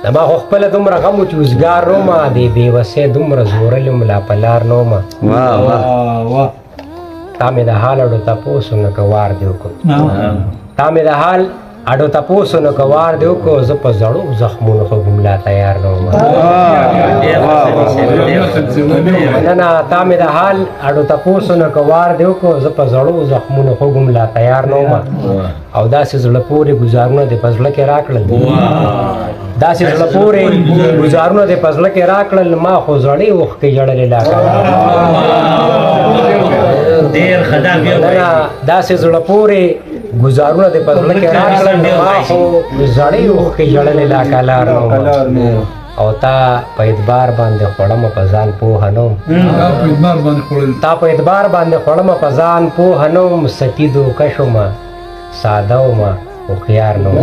زما خو خپله دومره غم و چې وزګار نه وم، دې بېوسۍ دومره زورلی وم، لا په لار نه وم. واه واه. تا مې د حال اډو تپوس ونه که وار دې وکړو، تا مې د حال اډو تپوس ونه که وار دې وکړو، زه په زړو زخمونو خو هم لا تیار نه وم. مننه. تا مې د حال اډو تپوس ونه که وار دې وکړو، زه په زړو زخمونو خو هم لا تیار نه وم. او داسې زړه پورې ګزارونه دې په زړه کې راکړل، داسې زړه پورې ګزارونه دې په زړه کې راکړل، ما خو زړې اوښکې ژړلې لا. ډېر خدا. مننه. داسې زړه پورې ګزارونه دې په زړه کې راکړل، ما خو زړې اوښکې ژړلې لا کلار نه وم. او تا په اعتبار باندې خوړم په ځان پوه نه وم، تا په اعتبار باندې خوړم په ځان پوه نه وم، ستی دوکه شوم، ساده وم، هوښیار نه وم.